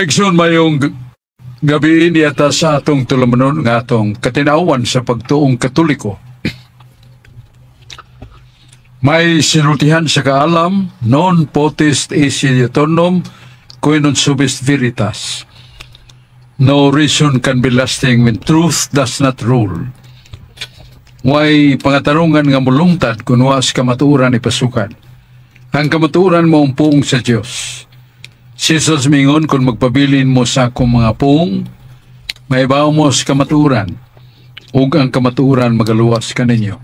Igsoon, maayong gabi niyata sa atong tulumanon nga atong Katinawan sa Pagtuong Katoliko. May sinultihan sa kaalam, non potest esse aeternum, qui non subest veritas. No reason can be lasting when truth does not rule. Way pangatarungan nga mulungtad kung was kamatuoran ipasukan. Ang kamatuoran mao ang puong sa Diyos. Si Jesus mingon, "Kung magpabilin mo sa akong mga puong, mahibaw mo sa kamatuoran, ug ang kamatuoran magaluwas kaninyo."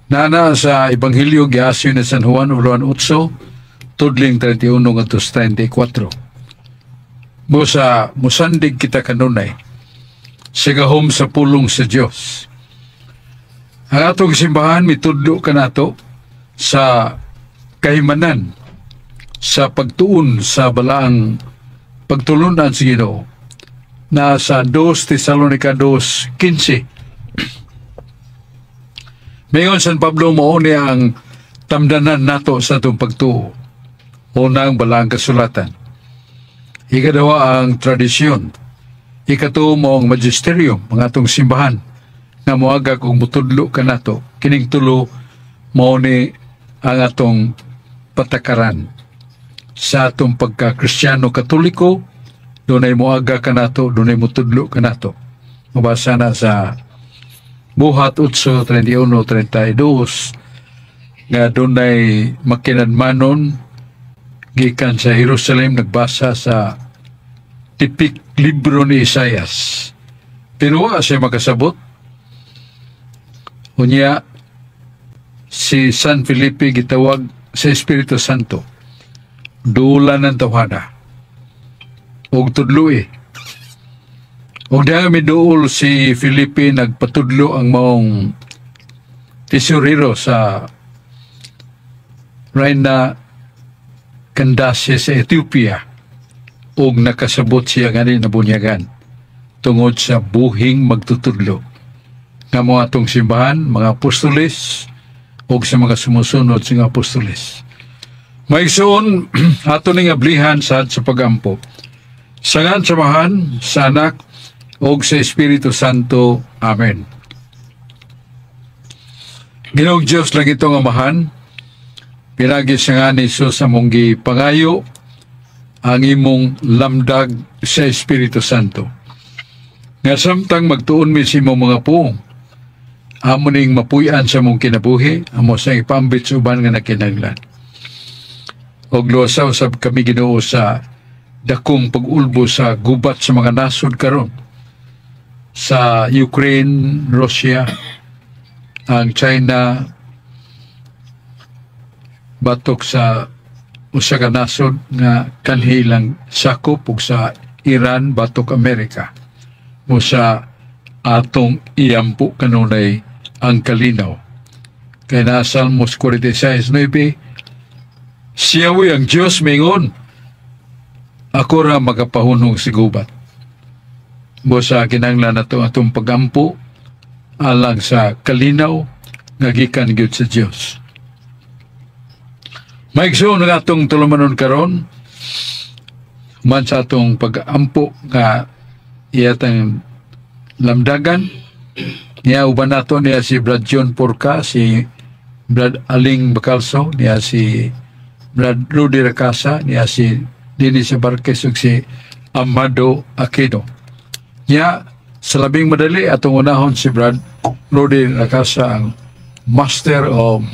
Nana sa Ebanghelyo giasyon ni San Juan, Uluan 8, tudling 31 ngadto sa 34. Busa musandig kita kanunay sa gahom sa pulong sa Dios. Ang atong simbahan mitudlo kanato sa kahimanan sa pagtuon sa balaang pagtulunan sa Ginoo na sa 2 Tesalonica 2:15. Mayon San Pablo, mao ni ang tamdanan nato sa atong pagtuo. Una, ang balaang kasulatan. Ikadawa, ang tradisyon. Ikatuo mao ang magisterium, mga atong simbahan, nga moagak ug mutudlo kanato. Kining tulo mao ni ang atong patakaran sa atong pagka-Kristiyano Katoliko. Dunay moaga kanato, dunay mutudlo kanato. Mabasa na sa Buhat 8, 31, 32 nga dunay makinadmanon gikan sa Jerusalem, nagbasa sa tipik libro ni Isayas. Pero wa siya makasabot. Unya, si San Felipe gitawag sa Espiritu Santo. Dulan ng tawhana og tudloi. Og diha miduol si Felipe, nagpatudlo ang maong tesorero sa Reyna Candace sa Ethiopia ug nakasabot siya gani nabunyagan tungod sa buhing magtutudlo nga mao atong simbahan, mga apostoles ug sa mga sumusunod sa mga apostoles. Maigsoon, ato ning ablihan sa pagampo. Sa ngalan sa Amahan, sa Anak, ug sa Espiritu Santo. Amen. Ginoong Diyos lang itong Amahan, pinagi sa nga ni Jesus among gipangayo ang imong lamdag sa Espiritu Santo. Nga samtang magtuon mi sa imong mga puong, amo ning mapuy-an sa among kinabuhi, amo sa ipambit sa uban nga nakinahanglan. Og luwasaw sab kami, Ginoo, sa dakong pag-ulbo sa gubat sa mga nasod karon sa Ukraine, Russia, ang China batok sa usa ka nasod nga kanhilang sakop, ug sa Iran batok Amerika. Mo sa atong iampo kanunay ang kalinaw. Kay na Salmos 46:9, siya ang Diyos mingon, "Ako ra makapahunong sa gubat." Busa kinahanglan nato atong pagampo alang sa kalinaw nga gikan gyud sa Dios. Maigsoon, ang atong tulumanon karon man sa atong pag-ampo nga iyatang lamdagan niya, uban nato niya si Brad John Porca, si Brad Aling Bacalso, niya si Brad Rudy Racasa, niya si Dennis Barquez ug si Amado Aquino. Niya sa labing madali, atong unahon si Brad Rudy Racasa, ang Master of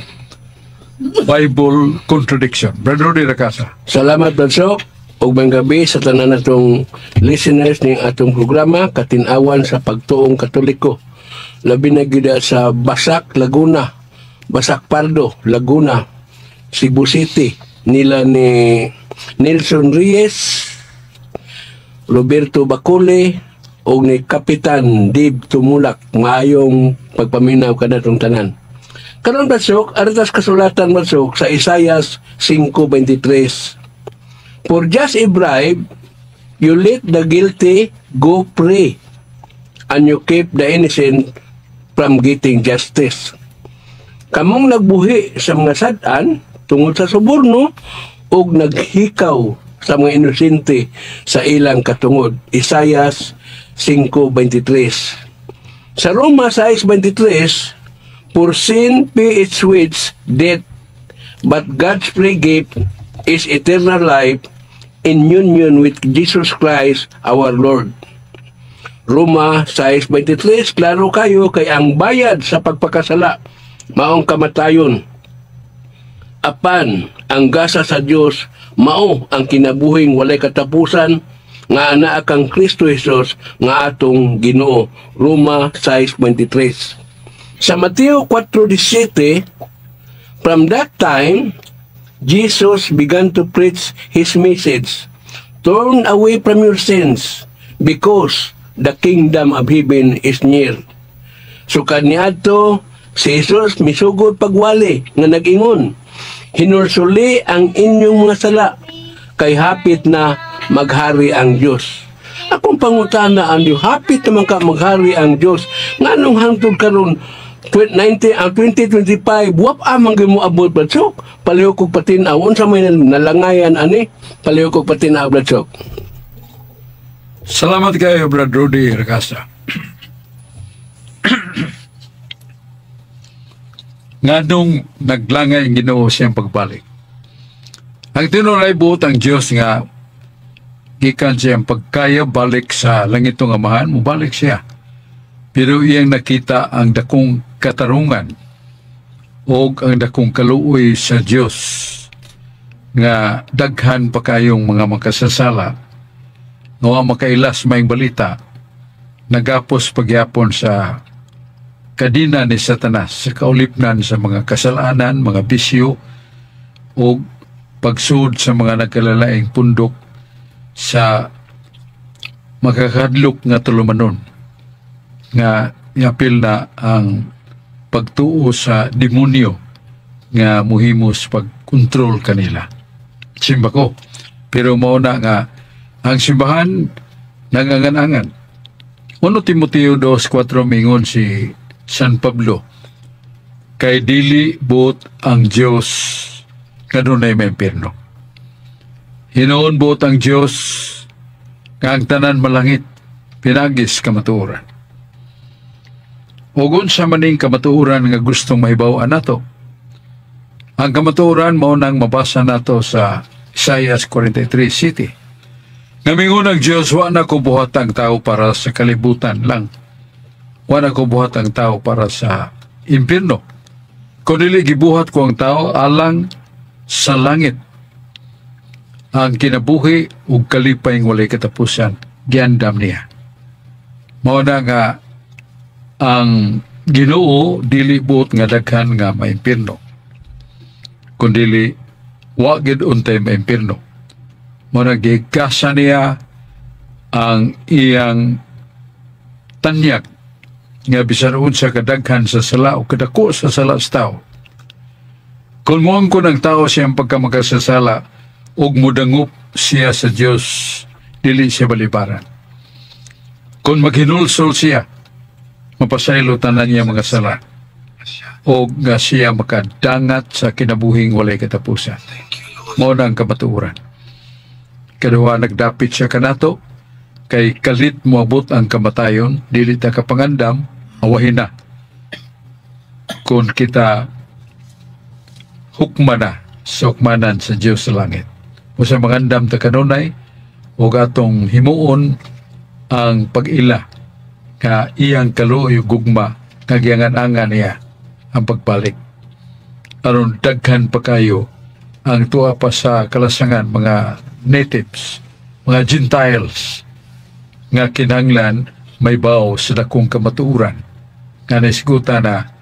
Bible Contradiction. Brad Rudy Racasa. Salamat, Brad Sok. Ug maayong gabi sa tanan natong listeners ning atong programa Katinawan sa Pagtuong Katoliko. Labi na gyud sa Basak, Laguna, Basak Pardo, Laguna, Cebu City, nila ni Nelson Reyes, Roberto Bacule, ug ni Kapitan Dave Tumulak. Maayong pagpaminaw kanatong tanan. Karon, Brad Sok, artas kasulatan, Brad Sok, sa Isaiah 5:23. "For just a bribe, you let the guilty go free, and you keep the innocent from getting justice." Kamong nagbuhi sa mga sad-an tungod sa suborno ug naghikaw sa mga inosente sa ilang katungod. Isayas 5:23. Sa Roma 6:23, "For sin pay its wage death, but God's free gift is eternal life in union with Jesus Christ our Lord." Roma 6:23, klaro kayo kay ang bayad sa pagpakasala maong kamatayon. Apan ang gasa sa Dios mao ang kinabuhing walay katapusan nga anaa kang Kristo Jesus nga atong Ginoo. Roma 6:23. Sa Mateo 4:17, "From that time, Jesus began to preach his message: 'Turn away from your sins because the kingdom of heaven is near.'" So kaniadto si Jesus misugod pagwali nga nag-ingon, "Hinulsuli ang inyong mga sala kay hapit na maghari ang Dios." Akong pangutana ang Dios, hapit naman ka maghari ang Dios. Nganong hangtod karon 90 ang 2025 wa pa man gyud mo abot, Brad Sok? Palihog kog patin-aw unsa may nalangayan ani. Palihog kog patin-aw, Brad Sok. Salamat kayo, Brad Rudy Racasa. Nganong naglangay ang Ginoo siyang pagbalik? Ang tinuod ay buot ang Diyos nga gikan siyang pagkaya balik sa langitong Amahan, mubalik siya. Pero iyang nakita ang dakong katarungan o ang dakong kaluoy sa Diyos nga daghan pa kayong mga makasasala nga wa makailas maayong balita, nagapos pagyapon sa kadina ni Satanas, sa kaulipnan sa mga kasalanan, mga bisyo o pagsud sa mga nagkalalaing pundok sa makakadlok nga tulumanon nga iapil na ang pagtuo sa demonyo nga muhimos pagkontrol kanila. Simba ko. Pero mao na nga ang simbahan nangangan-angan. 1 Timoteo 2:4, mingon si San Pablo, "Kay dili buot ang Dios nga dunay maimpierno. Hinuon buot ang Dios nga ang tanan malangit pinaagi sa kamatuoran." Ug unsa maning kamatuoran nga gustong mahibaw-an nato? Ang kamatuoran mao nang mabasa nato sa Isaiah 43:7. Nga mingon ang Dios, "Wa na ko buhat ang tao para sa kalibutan lang. Wa na ko buhat ang tao para sa impierno. Kundi gibuhat ko ang tao alang sa langit. Ang kinabuhi ug kalipay ng walay katapusan, giandam niya." Mao na nga ang Ginoo dili buot nga daghan nga maimpierno, kundili wa gid untay maimpierno. Mao na gigasa niya ang iyang tanyag nga bisan unsa kadaghan sa sala o kadako sa sala sa tao. Kung moangkon ang tao siyang pagkamakasasala ug mudangop siya sa Dios, dili siya balibaran. Kung maghinulsol siya, mapasaylo tanan niya mga sala o nga siya makadangat sa kinabuhing walay katapusan. Mao na ang kamatuoran. Kaduha, nagdapit siya kanato kay kalit moabot ang kamatayon, dili ta kapangandam, awahin na. Kung kita hukma na sa hukmanan sa Diyos sa langit. O sa mangandam ta kanunay, o atong himuon ang pag-ila nga iyang kaluoy ug gugma nga giangan-angan niya ang pagbalik. Aron daghan pa kayo ang tuwa pa sa kalasangan, mga natives, mga Gentiles, nga kinahanglan mahibaw sa dakong kamatuoran nga naisgutan na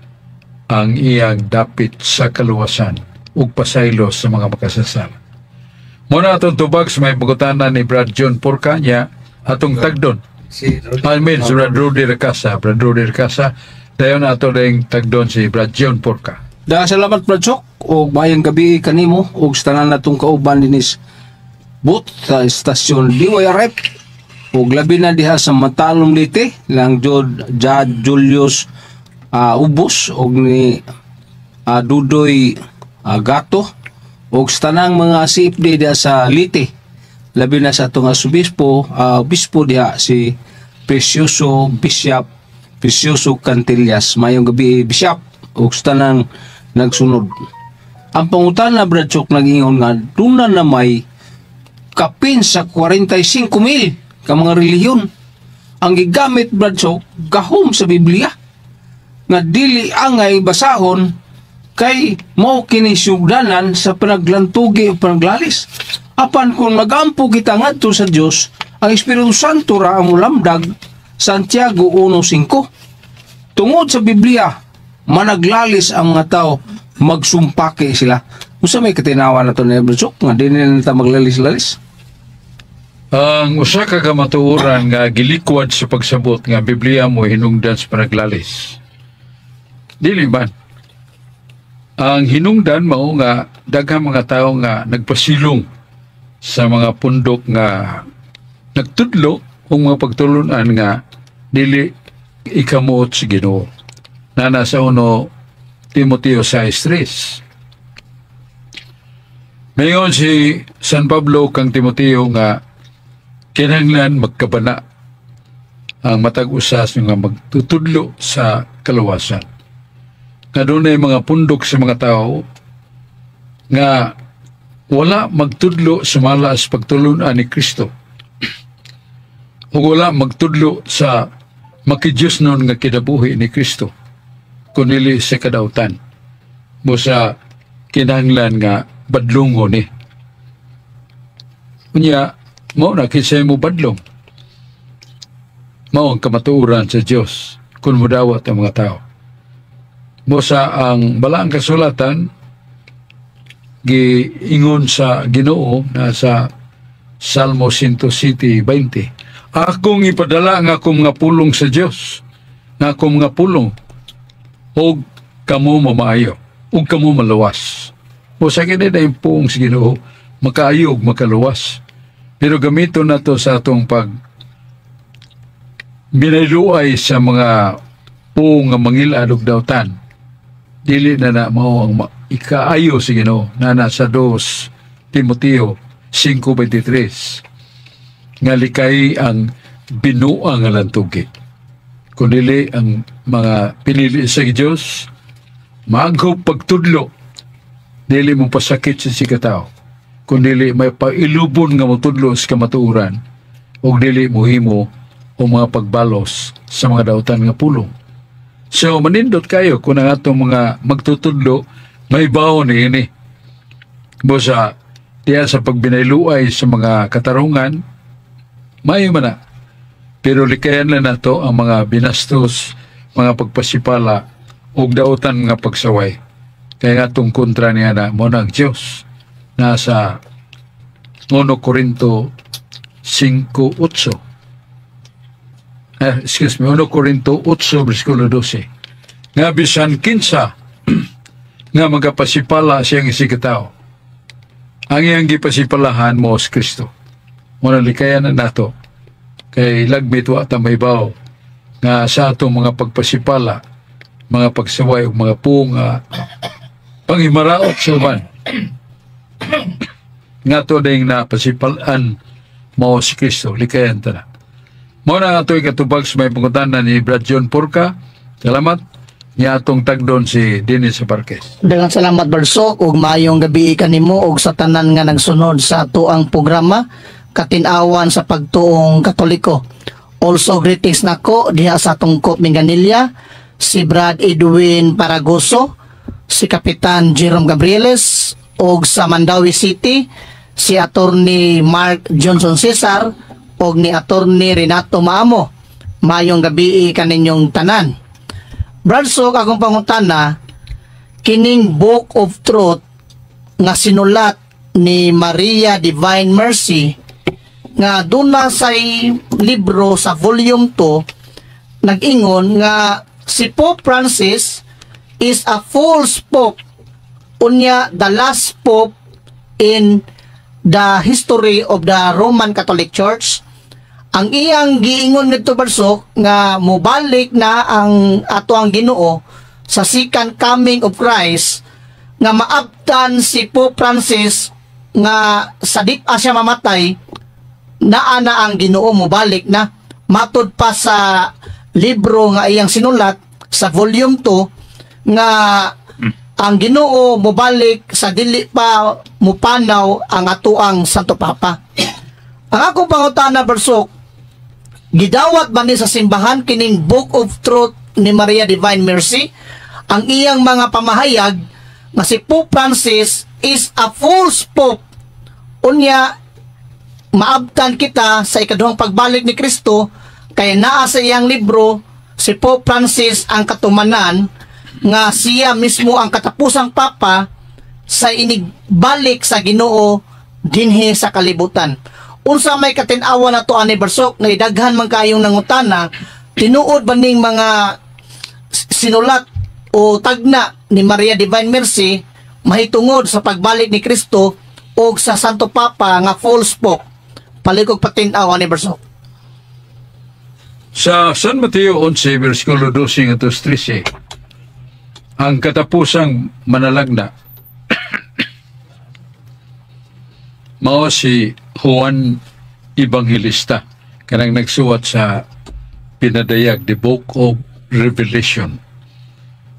ang iyang dapit sa kaluwasan ug pasaylo sa mga makasasala. Muna atong tubag sa may pangutana ni Brad John Porca niya atong tagdon. Si I mean, si Brad Rudy Racasa. Brad Rudy Racasa. Dayon ato ring tagdon si Brad John Porca. Da salamat, Brad Sok, ug maayong gabi kanimo ug sa tanan natong kauban dinis booth sa istasyon DYRF ug labi na diha sa Matalom, Leyte lang Jod Jad Julius Ubos ug ni Dudoy Gato ug sa tanang mga CFD diha sa Leyte. Labi na sa atong arsobispo, obispo diha, si Precioso, Bishop Precioso Cantillas. Mayong gabi, Bishop, ug sa tanang nagsunod. Ang pangutana, Brad Chok, nag-ingon nga duna na may kapin sa 45 mil ka mga relihiyon. Ang gigamit, Brad Chok, gahom sa Biblia nga dili angay basahon kay mao kini sugdanan sa panaglantugi o panaglalis. Apan kung magampo kita ngadto sa Dios, ang Espiritu Santo ra ang mulamdag. Santiago 1:5. Tungod sa Biblia, managlalis ang mga tao, magsumpaki sila. Unsa may katinawa na to ni Brad Chok nga dili na ta maglalis-lalis? Ang usa ka kamatuoran nga gilikwad sa pagsabot nga Biblia mo hinungdan sa panaglalis. Dili man. Ang hinungdan mao nga daghang mga tawo nga nagpasilong sa mga pundok nga nagtudlo og mga pagtulunan nga dili ikamuot sa Ginoo. Nana sa 1 Timoteo 6:3. Mayon si San Pablo kang Timoteo nga kinahanglan magkabana ang matag usa nga magtutudlo sa kaluwasan. Nga dunay mga pundok sa mga tao nga wala magtudlo sa malas pagtulunan ni Kristo ug wala magtudlo sa makidiyos nun nga kinabuhi ni Kristo kunili sa kadautan mo sa kinahanglan nga badlongon ni. Unya, mao na kinsay mo badlong. Mao ang kamatuoran sa Dios kung mudawat ang mga tao. Mo sa ang balaang kasulatan, giingon sa Ginoo na sa Salmo 107:20, "Akong ipadala ang akong mga pulong sa Dios, nga akong mga pulong, ug kamo mamaayo, ug kamo maluwas." O sa kini na yung puong sa Ginoo, makaayo ug makaluwas. Pero gamiton nato sa atong pag binayluay sa mga puong nga mangilad og dautan. Dili na na mao ang ikaayo sa Ginoo na nasa 2 Timoteo 5:23 nga likay ang binuang nga lantugi. Kung dili ang mga pinili sa Dios, maaghop pagtudlo, dili mo pasakit sa sikatao, kung dili may pailubon nga motudlo sa kamatuoran, ug dili mohimo o mga pagbalos sa mga dautan nga pulong. So manindot kayo kung ang atong mga magtutudlo may baon ni ini. Busa diya sa pagbinayluay sa mga katarungan, maayo man na. Pero likayan lang nato ang mga binastos, mga pagpasipala, ug dautan nga pagsaway. Kaya nga atong kontra niya na mo ang Diyos nasa 1 Korinto 5:8. Eh, excuse me, 1 Korinto 8, versikulo 12. Nga bisan kinsa nga magapasipala siyang isigkatawo, ang iyang gipasipalahan mo si Kristo. Muna likayan na nato kay lagmit wa ta mahibaw nga sa atong mga pagpasipala, mga pagsaway ug mga puong nga panghimaraot sa uban, nga to ding na pasipalan mo si Kristo, likayan ta na. Mao na nga ato'y katubag sa may pangutana ni Brad John Porca. Salamat. Niya atong tagdon si Dennis Parques. Daghang salamat, Barsok, ug maayong gabi kanimo ug sa tanan nga nagsunod sa atoang programa Katin-awan sa Pagtuong Katoliko. Also, greetings nako diha sa atong Minganilla, si Brad Edwin Paragoso, si Kapitan Jerome Gabrieles, ug sa Mandaue City si Attorney Mark Johnson Cesar ug ni Attorney Renato Maamo. Maayong gabi kaninyong tanan. Brad Sok, akong pangutana, kining Book of Truth nga sinulat ni Maria Divine Mercy nga duna say libro sa volume 2, nag-ingon nga si Pope Francis is a false pope, unya the last pope in the history of the Roman Catholic Church. Ang iyang giingon nito, Barsok, nga mobalik na ang ato ang Ginoo sa second coming of Christ nga maabtan si Pope Francis nga sa di pa siya mamatay. Naa na ang Ginoo, mobalik na matud pa sa libro nga iyang sinulat sa volume 2 nga ang Ginoo mobalik sa dili pa mupanaw ang atoang Santo Papa. Ang akong pangutana, Bersok, gidawat ba ni sa simbahan kining Book of Truth ni Maria Divine Mercy, ang iyang mga pamahayag nga si Pope Francis is a false pope? Unya maabtan kita sa ikaduhang pagbalik ni Kristo kay naa sa iyang libro si Pope Francis ang katumanan nga siya mismo ang katapusang papa sa inigbalik sa Ginoo dinhi sa kalibutan. Unsa may katin-awan nato ani, Bersok, nga daghan man kayong nangutana, tinuod ba ning mga sinulat o tagna ni Maria Divine Mercy mahitungod sa pagbalik ni Kristo o sa Santo Papa nga false pope? Palihog patin-aw ani, Bersok. Sa San Mateo 11, versikulo 12 ngadto 13, ang katapusang manalagna mao si Juan Evangelista, kanang nagsuwat sa pinadayag, the Book of Revelation.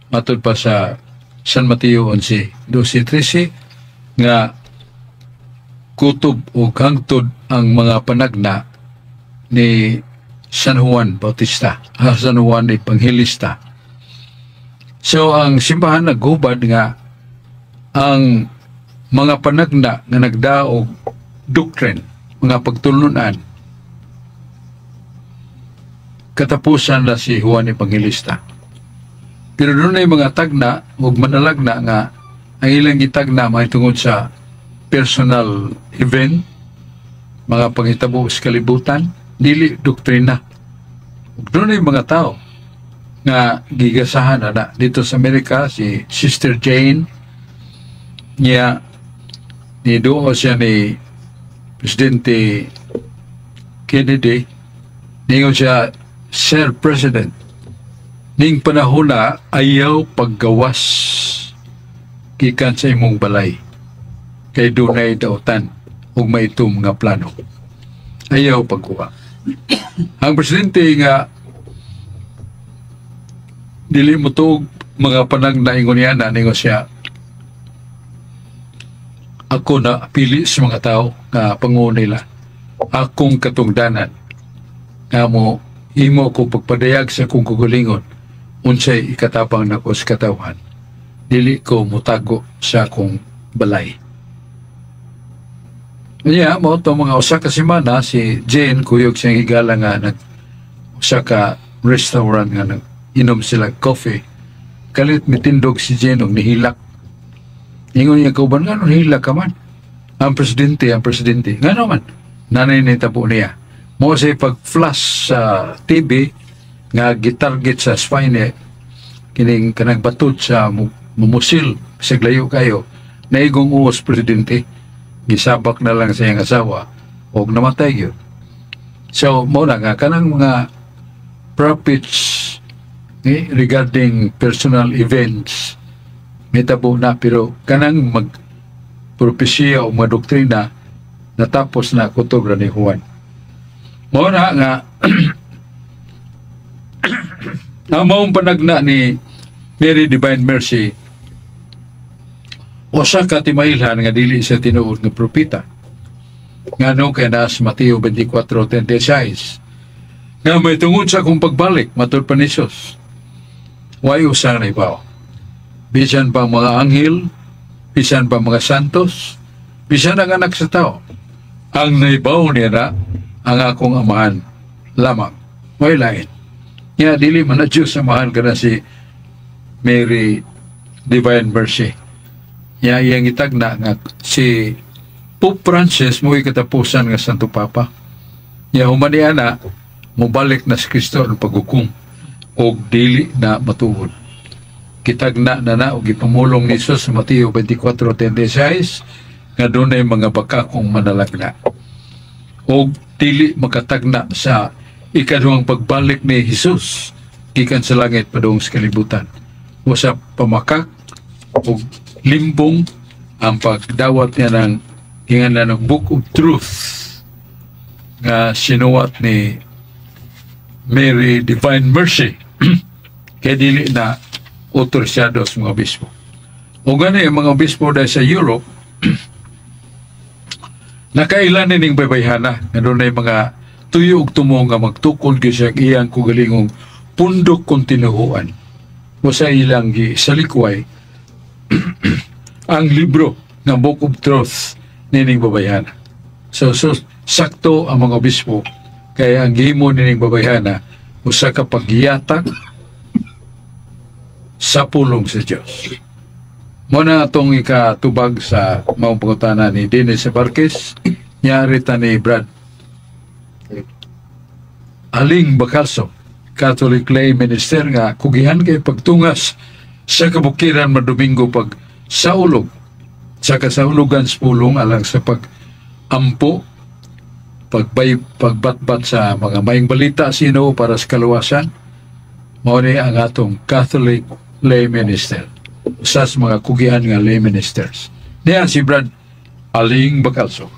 Matod pa sa San Mateo 11, 12, 13, nga kutob o hangtod ang mga panagna ni San Juan Bautista, San Juan Evangelista. So ang simbahan naghubad nga ang mga panagna nga nagdaog doctrine, mga pagtulunan, katapusan na si Juan Evangelista. Pero doon ay mga tagna ug manalagna nga ang ilang gitagna mahitungod sa personal event, mga panghitabo sa kalibutan, dili doktrina. Ug doon ay mga tao nga gigasahan na dito sa Amerika, si Sister Jane niya, ni duo siya ni Presidente Kennedy. Ningon siya, "Sir President, ning panahon na ayaw paggawas gikan sa imong balay kay dunay dautan ug maitom nga plano. Ayaw pagkuha." Ang presidente nga dili mo tuog mga panagna ingon niya na, ningon siya, "Ako na pili sa mga tao nga pangulo nila. Akong katungdanan nga mo imo ko pagpadayag sa akong kaugalingon unsay ikatabang nako sa katawhan. Dili ko mutago sa akong balay." Niya, mao to mga usa ka semana, si Jane kuyog siyang higala nga nag usa ka restaurant nga nag inom sila coffee. Kalit mitindog si Jane og nihilak. Ingon niya kauban, "Nga nihilak ka man?" "Ang presidente, ang presidente." "Nga naman?" Nanay ni tabo niya. Mo say pag-flash sa TV nga gitarget sa spine kining kanang batud sa mumusil sa layo kayo, naigong uos presidente, gisabak na lang sa iyang asawa og namatay gyud. So mo na nga kanang mga prophets regarding personal events mitabo na, pero kanang mag propesiya o mga doktrina, natapos na kutob ra ni Juan. Mo na nga ang maong panagna ni Mary Divine Mercy usa ka timailhan nga dili sa tinuod nga propeta. Ngano? Kay naa sa Mateo 24:36 nga may tungod sa akong pagbalik, matud pa ni Jesus, way usa na ibaw. Bisan pa mga anghel, bisan pa mga santos, bisan ang Anak sa Tao. Ang naibaw niya na ang akong Amahan lamang. May lain. Nga dili man na Diyos Amahan kana si Mary Divine Mercy. Ya iyang itagna nga si Pope Francis mo'y katapusan nga Santo Papa. Ya human niya na mobalik na si Kristo ang paghukom og dili na matuod. Kitagna na na og gipamulong ni Jesus sa Mateo 24:36 nga dunay mga bakakong manalagna og dili makatagna sa ikaduhang pagbalik ni Jesus gikan sa langit padung sa kalibutan. O sa pamakak og limbong ang pagdawat niya ng ingan ng Book of Truth. Nga sinuwat ni Mary Divine Mercy kay dili na otorisado sa mga obispo. O gani ang mga obispo dahil sa Europe nakailan ning baybayhana nga dunay mga tuyo ug tumo nga magtukod gyud siya iyang kugalingong pundok kung tinuhuan o sa ilang gi salikway ang libro nga Book of Truth nining babayhana. So sakto ang mga obispo kaya ang gihimo nining babayhana usa ka pagyatak sa pulong sa Dios. Mao na atong ikatubag sa maong pangutana ni Dennis Barquez, nyari ta ni Brad Aling Bacalso, Catholic lay minister nga kugihan kay pagtungas sa kabukiran madomingo pag saulog sa kasaulugan sa pulong alang sa pag-ampo, pagbay, pagbatbat sa mga maayong balita sino para sa kaluwasan. Mao ni ang atong Catholic lay minister, usa sa mga kugihan nga lay ministers. Niya si Brad Aling Bacalso.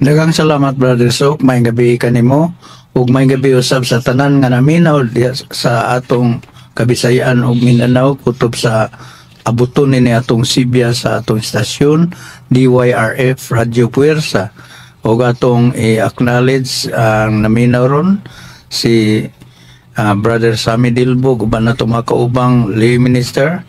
Daghang salamat, Brother Sok, maayong gabi kanimo ug maayong gabi usab sa tanan nga naminaw diha sa atong Kabisayaan ug Mindanao kutob sa abuton ni atong sibya sa atong istasyon DYRF Radio Puwersa, ug atong i-acknowledge ang naminaw ron si Brother Sammy Dilbog, uban nato mga kaubang lay minister,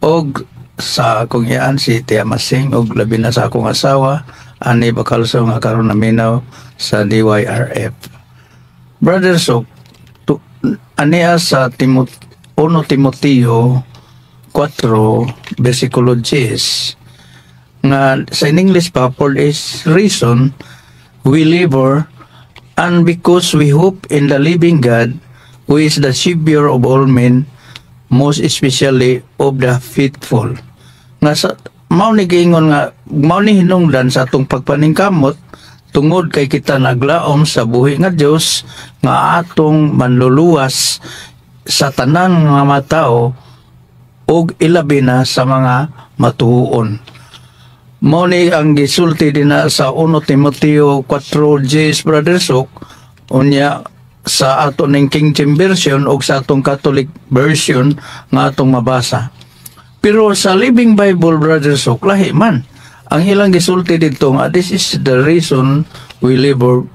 og sa akong iyaan si Tia Masing, og labi na sa akong asawa Ani Bacalso nga karon naminaw sa DYRF. Brother Sok, aniya sa 1 Timoteo 4 versikulo 10 nga sa in English pa, "For this reason we labor, and because we hope in the living God, who is the Savior of all men, most especially of the faithful." Nga sa mao ni giingon nga mao ni hinungdan sa atong pagpaningkamot tungod kay kita naglaom sa buhi nga Dios nga atong manluluwas sa tanan nga mga tao ug ilabi na sa mga matuon. Mao ni ang gisulti dinha sa 1 Timoteo 4:10, Brother Sok, unya sa ato ning King James Version ug sa atong Catholic version nga atong mabasa. Pero sa Living Bible, Brother Sok, lahi man. Ang ilang gisulti dito nga "This is the reason we labor,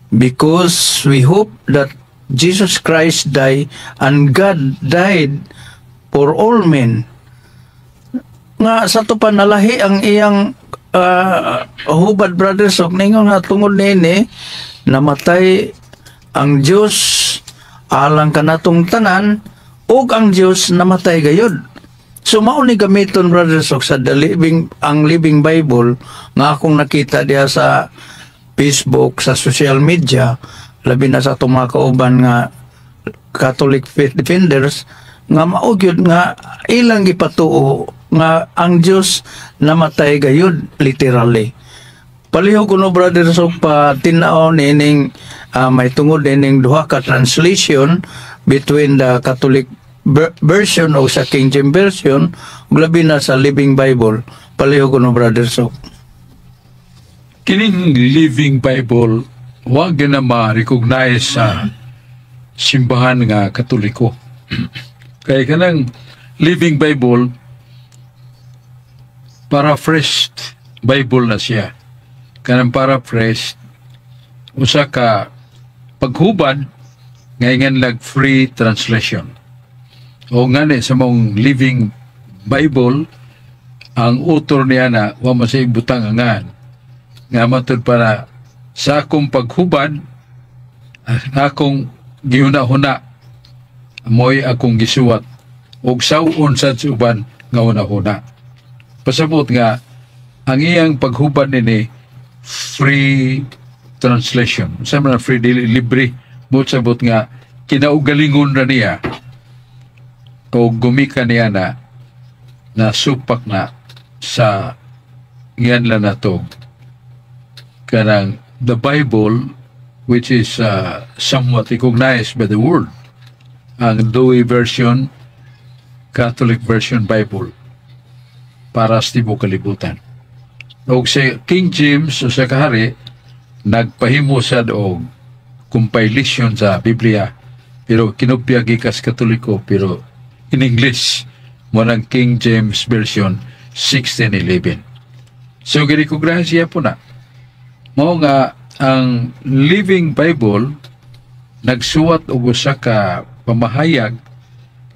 because we hope that Jesus Christ died and God died for all men." Nga sa to pa nalahi ang iyang hubad, Brother Sok, ningon nga tungod niini namatay ang Dios alang kanatong tanan ug ang Dios namatay gayud. So mao ni gamiton, Brother Sok, sa the living ang Living Bible nga akong nakita diha sa Facebook, sa social media, labi na sa atong mga kauban nga Catholic Faith Defenders, nga mao gyud nga ilang gipatuo nga ang Dios namatay gayud literally. Palihog kuno, Brother Sok, pa tin-aw nining may tungod ining duha ka translation between the Catholic version o sa King James Version ug labi na sa Living Bible. Palihog kuno, Brother Sok. Kining Living Bible wa gyud na ma-recognize sa simbahan nga Katoliko. Kay kanang Living Bible, paraphrased Bible na siya. Kanang paraphrased, usa ka paghubad nga ingan lag free translation. O ngani sa mong Living Bible, ang author niya na wa man siya ibutang angan nga matud para sa akong paghubad, ang akong gihuna-huna mo'y akong gisuwat ug saw-on sa uban nga huna-huna. Pasabot nga ang iyang paghubad nini free translation. Sa man free, dili libre, but sabot nga kinaugalingon ra niya o gumika niya na nasupak na sa ngianlan nato kanang the Bible, which is somewhat recognized by the world, ang Douay Version, Catholic Version Bible para sa tibuok kalibutan. Ug si King James o sa kahari Nagpahimo sad og compilation sa Biblia, pero kinopya gikan sa Katoliko, pero in English mo ng King James Version 1611. So girecognize po na. Mao nga ang Living Bible nagsuwat og usa ka pamahayag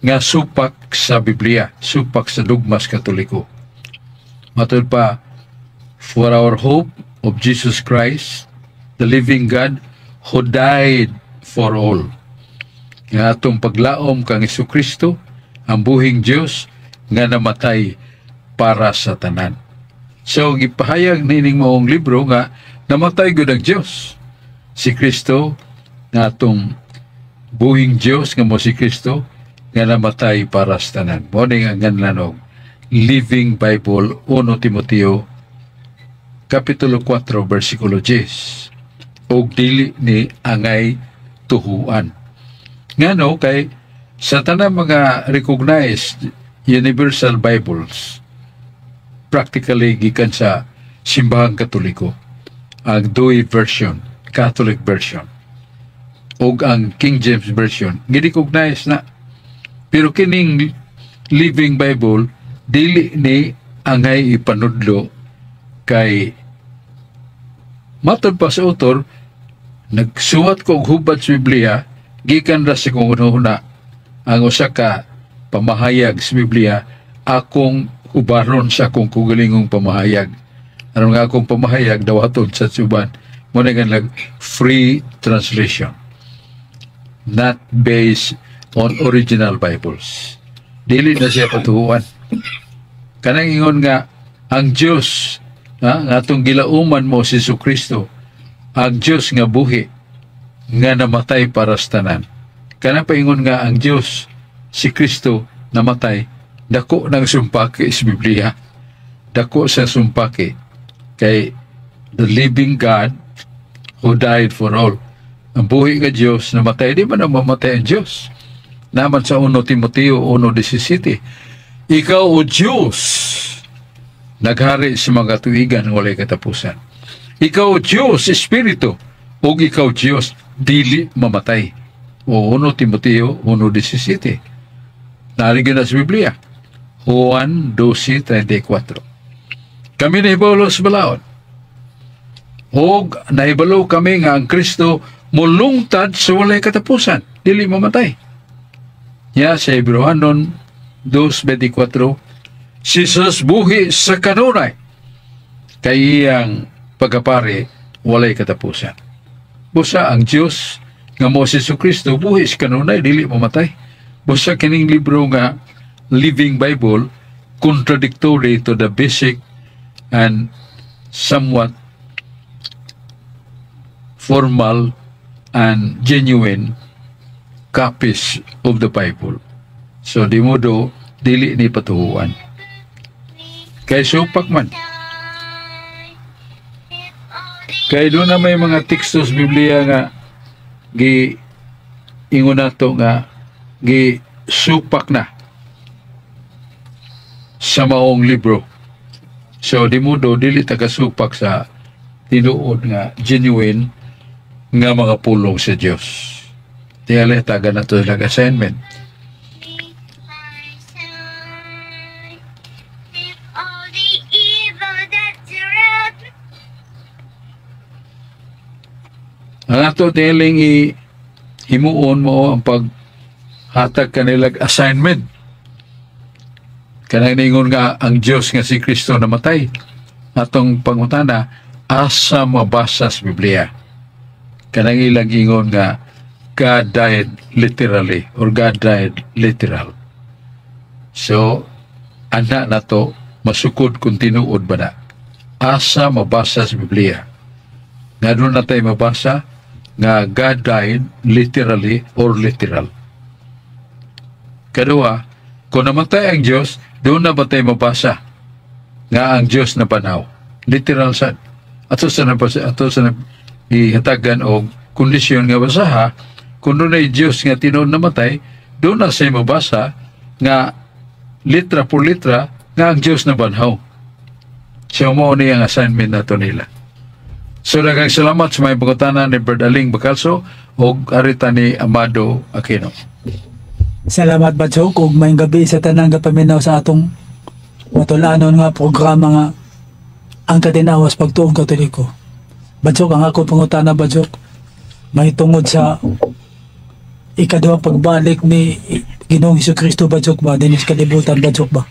nga supak sa Biblia, supak sa dogmas Katoliko. Matud pa, "For our hope of Jesus Christ, the living God, who died for all." Nga atong paglaom kang Kristo, ang buhing Dios nga namatay para sa tanan. So gipahayag nining maong libro nga namatay gud ang Dios. Si Kristo nga atong buhing Dios, nga mo si Kristo nga namatay para sa tanan. Mo ni ang nganlan og Living Bible, 1 Timoteo Kapitulo 4 versikulo 10. Og dili ni angay tuhuan. Ngano kay sa tanang mga recognized universal Bibles, practically gikan sa Simbahang Katoliko ang Douay version, Catholic version, ug ang King James Version, gi-recognize na. Pero kining Living Bible, dili ni angay ipanudlo kay matod pa sa author, "Nagsuwat ko og hubad sa Biblia gikan ra sa kong hunahuna. Ang usa ka pamahayag sa Biblia akong hubaron sa akong kaugalingong pamahayag. Aron nga akong pamahayag dawaton sa suban." Mo na lag free translation, not based on original Bibles. Dili na siya patuhuan. Kanang ingon nga ang Dios ha, nga atong gilauman mo si Kristo, ang Dios nga buhi nga namatay para sa tanan. Kanang paingon nga ang Dios si Kristo namatay, dako ng sumpaki sa Biblia. Dako sa sumpaki kay the living God who died for all. Ang buhi nga Dios namatay, di ba na mamatay ang Dios? Naman sa 1 Timoteo 1:17, "Ikaw, O Diyos, naghari sa mga tuigan ng walay katapusan. Ikaw, O Diyos, Espiritu, ug ikaw, Diyos, dili mamatay." O 1 Timoteo 1:17. Narigyan na sa Biblia. Juan 12:34. "Kami nahibalo sa balaod. Og nahibalo kami nga ang Kristo mulungtad sa walay katapusan, dili mamatay." Ya sa Hebreohanon 2:24, si Jesus buhi sa kanunay, kay iyang pagkapari walay katapusan. Busa ang Diyos nga mo si Kristo buhi sa kanunay, dili mamatay. Busa kining libro nga Living Bible contradictory to the basic and somewhat formal and genuine copies of the Bible. So di mo do dili ni patuhuan. Kay supak man. Kay doon na may mga teksto sa Biblia nga gi ingon nato nga gi supak na sa maong libro. So di mo do dili ta kasupak sa tinuod nga genuine nga mga pulong sa Dios. Tingali taga na to sila assignment. My side. If all the evil that's around Ang ato tiling i himuon mo ang paghatag kanilag assignment. Kanang ningon nga ang Dios nga si Kristo namatay. Atong pangutana, asa mabasa sa Biblia? Kanang ilang ingon nga God died literally or God died literal. So, ana na to masukod kung tinuod ba na. Asa mabasa sa Biblia? Nga doon na tayo mabasa nga God died literally or literal. Kadua, kung namatay ang Diyos, doon na ba tayo mabasa nga ang Diyos na panaw? Literal sad. Ato sa nabasa, ato sa ihatagan og kondisyon nga basaha, kung doon ay Diyos nga tinuod namatay, doon na siya mabasa nga litra por litra nga ang Diyos na banhaw. Siya mo ni ang assignment nato nila. So daghang salamat sa mga pangutana ni Brad Aling Bacalso ug arita ni Amado Aquino. Salamat, Batsok, ug maayong gabi sa tanang gapaminaw sa atong matulanon nga programa nga Ang Katinawas Pagtuong Katoliko. Batsok, ang ako pangutana, Batsok, may tungod sa ikaduhang pagbalik ni Ginoong Kristo, Batsok, ba dinhi sa kalibutan, Batsok, ba.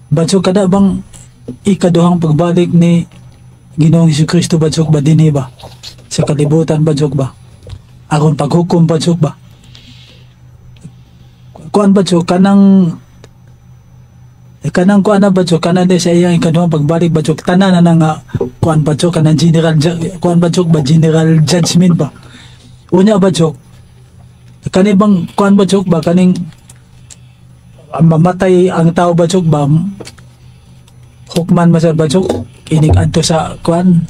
Batsok, kada bang ikaduhang pagbalik ni Ginoong Kristo, Batsok, ba dinhi ba sa kalibutan, Batsok, ba aron paghukom, Batsok, ba, kuan, Batsok, kanang kanang kuan na, Batsok, kanang di sa iyang ikaduhang pagbalik, Batsok, tanan na nga kuan, Batsok, kanang general kuan, Batsok, ba, general judgment ba? Unya, Batsok, kani bang kuan, Batsok, ba, kaning mamatay ang tao, Batsok, ba, hukman man sa, Batsok, inig adto sa kuan,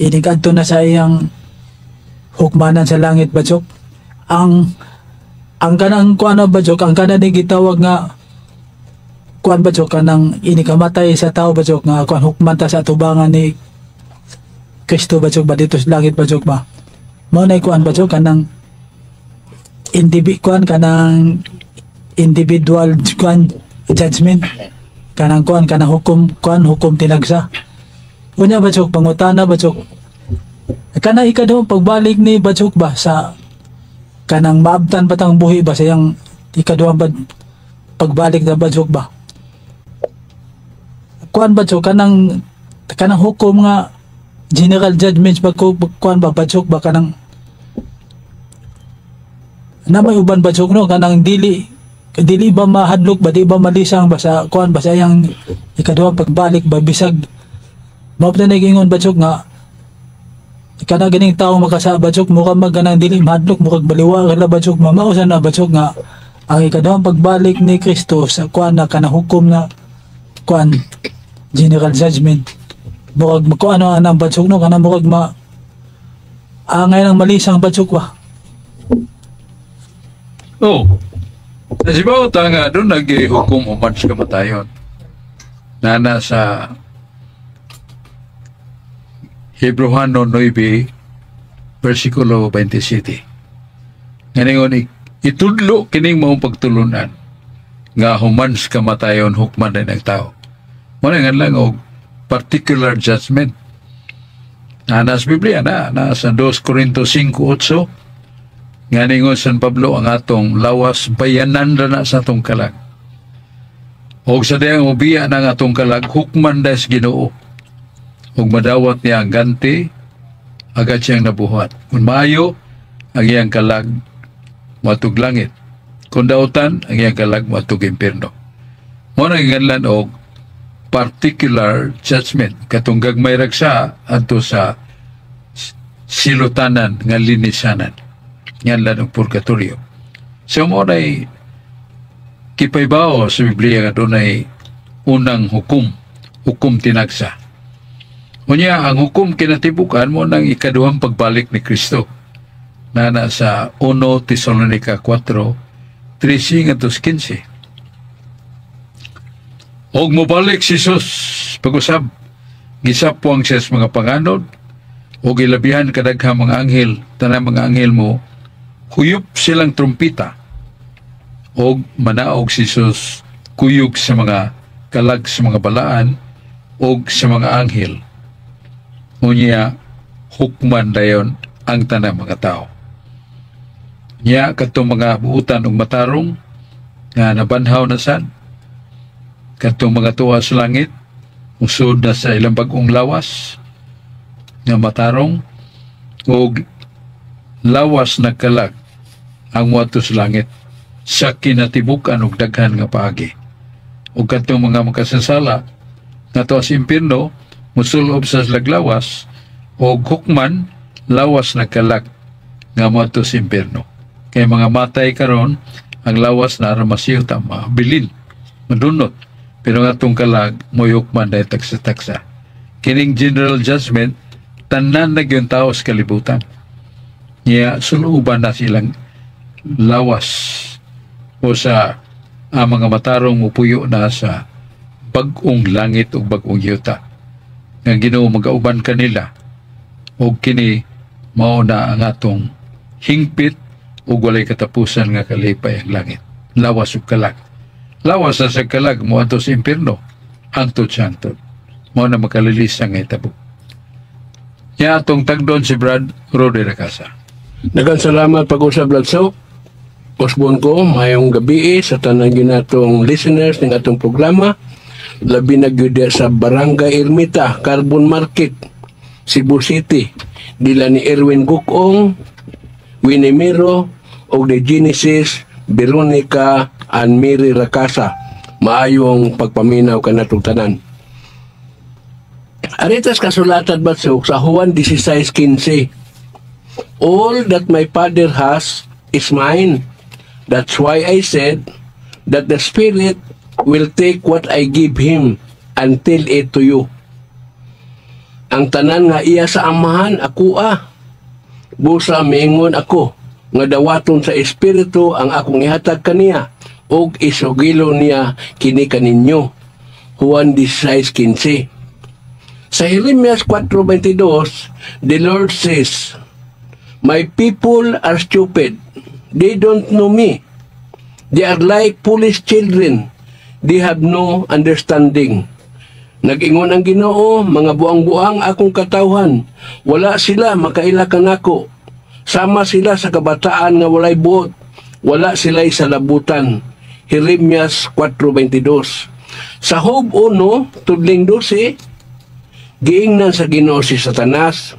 inig adto na sa iyang hukmanan sa langit, Batsok, ang kanang kuan na, Batsok, ang kanang ni gitawag nga kuan, Batsok, kanang inikamatay sa tao, Batsok, nga kuan, hukman ta sa atubangan ni Kristo, Batsok, ba dito sa langit, Batsok, ba, mao na kuan, Batsok, kanang kuan, kanang individual kuan judgment, kanang kuan, kanang hukom kuan, hukom tinagsa. Unya, Batsok, pangutana, Batsok, kanang ikaduhang pagbalik ni, Batsok, ba sa kanang maabtan ba tang buhi ba sa iyang ikaduhang pagbalik na, Batsok, ba? Kuan, Batsok, kanang kanang hukom nga general judgments ba ko kuan ba, Batsok, ba, kanang na may uban, Batsok, no, kanang dili dili ba mahadlok ba, di ba malisang ba sa kuan ba sa iyang ikaduhang pagbalik ba, bisag mao pa na nagingon, Batsok, nga kana ganing tao makasala, Batsok, mukha mag kanang dili mahadlok, murag baliwa ra, Batsok. Mamao sa na, Batsok, nga ang ikaduhang pagbalik ni Kristo sa kuan na kanang hukom na kuan, general judgment, murag magkuano anang, Batsok, no, kanang murag ma angay ng malisang, Batsok, ba? Oh. Nasibaw ta nga doon naghukom human sa kamatayon. Nana sa Hebreohano 9 versikulo 27. Ngayon, itudlo kining maong pagtulunan nga human sa kamatayon hukman din ang tao. Mao nga lang og particular judgment. Na sa Biblia na, na sa 2 Corinto 5:8 nga ningon San Pablo, ang atong lawas bayanan ra na sa atong kalag. Og sa diyang ubiya na ang atong kalag, hukman des Ginoo. Ug madawat niya ang ganti agad siyang nabuhat. Kung maayo, ang iyang kalag moadtog langit. Kung dautan, ang iyang kalag moadtog impierno. Mao na giganlan og particular judgment katong gagmay ragsa adto sa silutanan nga linisanan, nganlan og purgatorio. So mao nay kipaybawo sa Biblia nga dunay unang hukom, hukom tinagsa. Unya, ang hukom kinatibukan mao nang ikaduhang pagbalik ni Kristo. Nana sa 1 Tesalonica 4, 13 ngadto 15. Og mobalik si Jesus pag-usab, gisapwang siya sa mga panganod, og ilabihan kadaghang mga anghel, tanang mga anghel mo, huyop silang trumpita, og manaog si Jesus kuyog sa mga kalag sa mga balaan og sa mga anghel. Unya, hukman dayon ang tanang mga tao. Nya kadtong mga buutan og matarong nga nabanhaw na sad, kadtong mga tuwa sa langit, usod na sa ilang bag-ong lawas nga matarong og lawas na kalag ang moadto sa langit sa kinatibuk-an og daghan nga paagi. Ug kadtong mga makasasala nga tuwa sa impierno, musulob sa laglawas og hukman lawas na kalag nga moadto sa impierno. Kay mga matay karon, ang lawas na masiyuta, mabilin, madunot. Pero nga atong kalag moyukman dahil tagsa-tagsa. Kining general judgment, tanan na gyud tao sa kalibutan. Niya suluban na silang lawas o sa ang mga matarong mupuyo na sa bag-ong langit o bag-ong yuta. Nga Ginoo magauban kanila ug kini mao na ang atong hingpit ug walay katapusan nga kalipay ang langit. Lawas ug kalag. Lawas sa kalag moadto sa impierno hangtod sa hangtod. Mao na makalilisa nga itabo. Nya atong tagdon si Brad Rode Racasa. Daghang salamat pag-usab, Latso. Osbon ko, mayong gabi sa tanan ginatong listeners ng atong programa. Labi na gyud sa Barangay Ermita, Carbon Market, Cebu City. Dila ni Erwin Gukong, Winnie Miro, o the Genesis, Veronica, and Mary Racasa. Maayong pagpaminaw kanatong tanan. Aritas kasulatan batsok sa Juan 16:15. "All that my Father has is mine. That's why I said that the Spirit will take what I give Him and tell it to you." Ang tanan nga iya sa Amahan, ako ah. Busa miingon ako nga dawaton sa Espiritu ang akong ihatag kaniya ug isugilo niya kini kaninyo. Juan 16:15. Sa Jeremias 4:22, the Lord says, "My people are stupid. They don't know me. They are like foolish children. They have no understanding." Nag-ingon ang Ginoo, "Mga buang-buang akong katawhan. Wala sila makaila kanako. Sama sila sa kabataan nga walay buot. Wala sila'y salabutan." Jeremias 4:22. Sa Job 1, tudling 12, giingnan sa Ginoo si Satanas,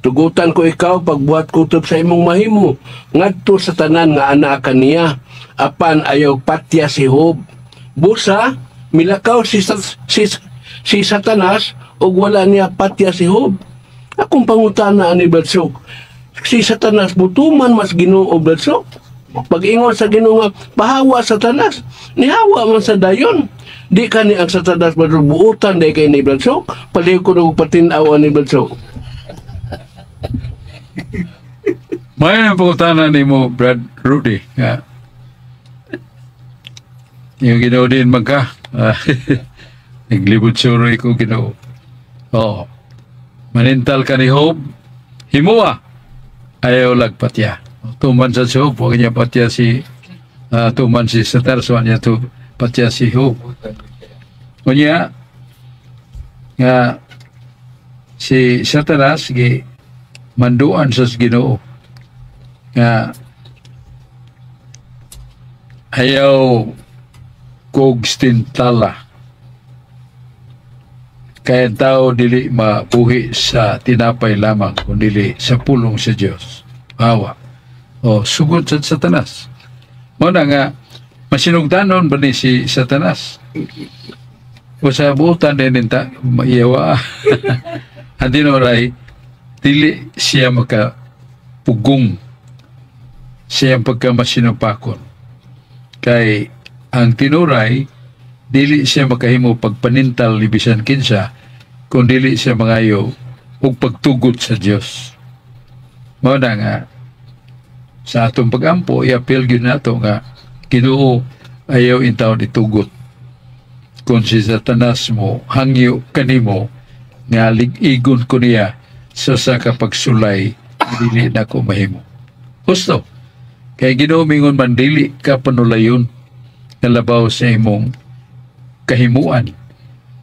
"Tugutan ko ikaw pagbuhat kutob sa imong mahimo ngadto sa tanan nga ana kaniya. Apan ayaw patya si Job." Busa milakaw si Satanas ug wala niya patya si Job. Akong pangutana ani, Badsok. Si Satanas mutuman mas Ginoo, Badsok. Pag-ingon sa Ginoo nga pahawa Satanas, nihawa man sa dayon. Di kani ang Satanas buutan di kay ni Badsok. Palihog ko og patin-aw ani, Badsok. May ang pangutana nimo, Brad Rudy, nga yung Ginoo din magka. Naglibot suroy ko Ginoo. Oo. Manintal ka ni Job, himua, ayaw lagpatya. Tuman sa Job, huwag niya patya si, tuman si Satanas, huwag niya to patya si Job. Unya, nga si Satanas, gi manduan sa Ginoo nga ayaw kog stintala kaya ang tao dili mabuhi sa tinapay lamang kundi sa pulong sa Dios. Awa o sugod sa Satanas mo na nga masinugdanon ba ni si Satanas o sa buutan din ta maiyawa ang tinuray dili siya makapugong siyang pagkamasinupakon. Kay ang tinuray, dili siya makahimo pagpanintal ni bisan kinsa, kung dili siya mangayo og pagtugot sa Dios. Mao na nga sa atong pagampo, i-appeal gyud nato nga Ginoo, ayaw intawon itugot. Kung si Satanas mo hangyo kanimo nga lig-igon ko niya sa kapagsulay, dili na ko mahimo. Husto. Kay Ginoo mingon man dili ka panulayon nga labaw sa imong kahimuan.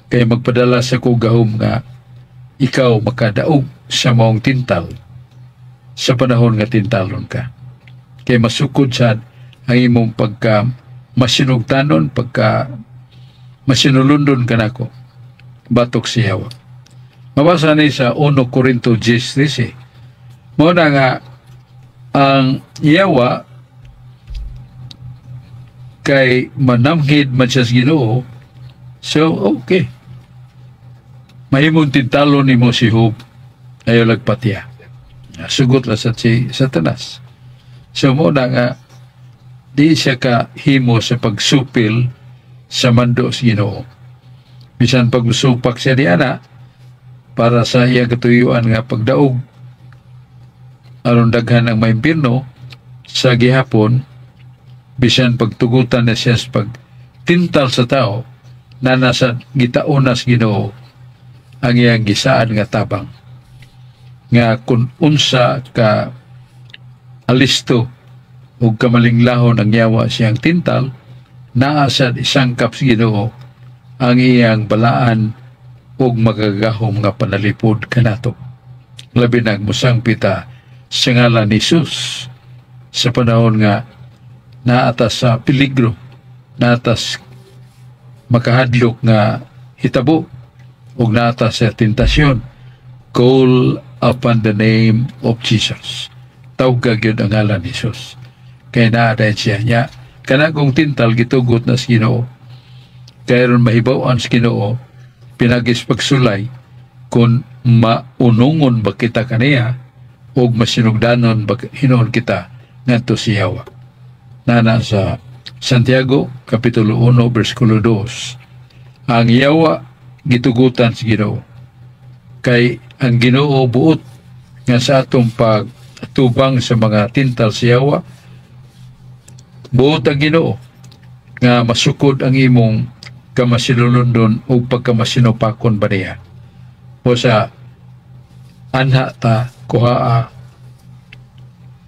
Kay magpadala sa ko gahom nga ikaw makadaog sa maong tintal sa panahon nga tintalon ka. Kay masukod sad ang imong pagka masinugtanon, pagka masinulundon ka nako batok siya. Mabasa ni sa 1 Corinto 10:13. Mao na nga ang yawa kay manamhid man siya sa Ginoo, so okay. Mahimong tintalo nimo si Job, ayaw lagpatya. Sugot la sa si Satanas. So mo na nga di siya ka himo sa pagsupil sa mando sa Ginoo. Bisan pagsupak siya ni ana para sa iya katuyuan nga pagdaog aron daghan ang maimpirno sa gihapon, bisan pagtugutan na siya sa pagtintal sa tao na nasa gitaonas Ginoo ang iyang gisaad nga tabang nga kung unsa ka alisto ug kamalinglahon ang yawa siyang tintal, naa sad isangkap sa Ginoo ang iyang balaan ug magagahom nga panalipod kanato, labi na musangpit ta sa ngalan ni Jesus sa panahon nga naa ta sa peligro, naa tas makahadlok nga hitabo ug naa ta sa tentasyon. Call upon the name of Jesus. Tawga gyud ang ngalan ni Jesus kay naa dayon siya. Nya kana kung tintal gitugot na sa Ginoo kay aron mahibaw-an sa Ginoo pinagis pagsulay kung maunungon ba kita kaniya ug masinugdanon ba hinuon kita ngadto sa yawa. Nana sa Santiago Kapitulo 1 bersikulo 2, ang yawa gitugutan sa Ginoo kay ang Ginoo buot nga sa atong pagtubang sa mga tintal sa yawa, buot ang Ginoo nga masukod ang imong kamasinulondon o pagkamasinupakon ba niya. O sa anha ta kuhaa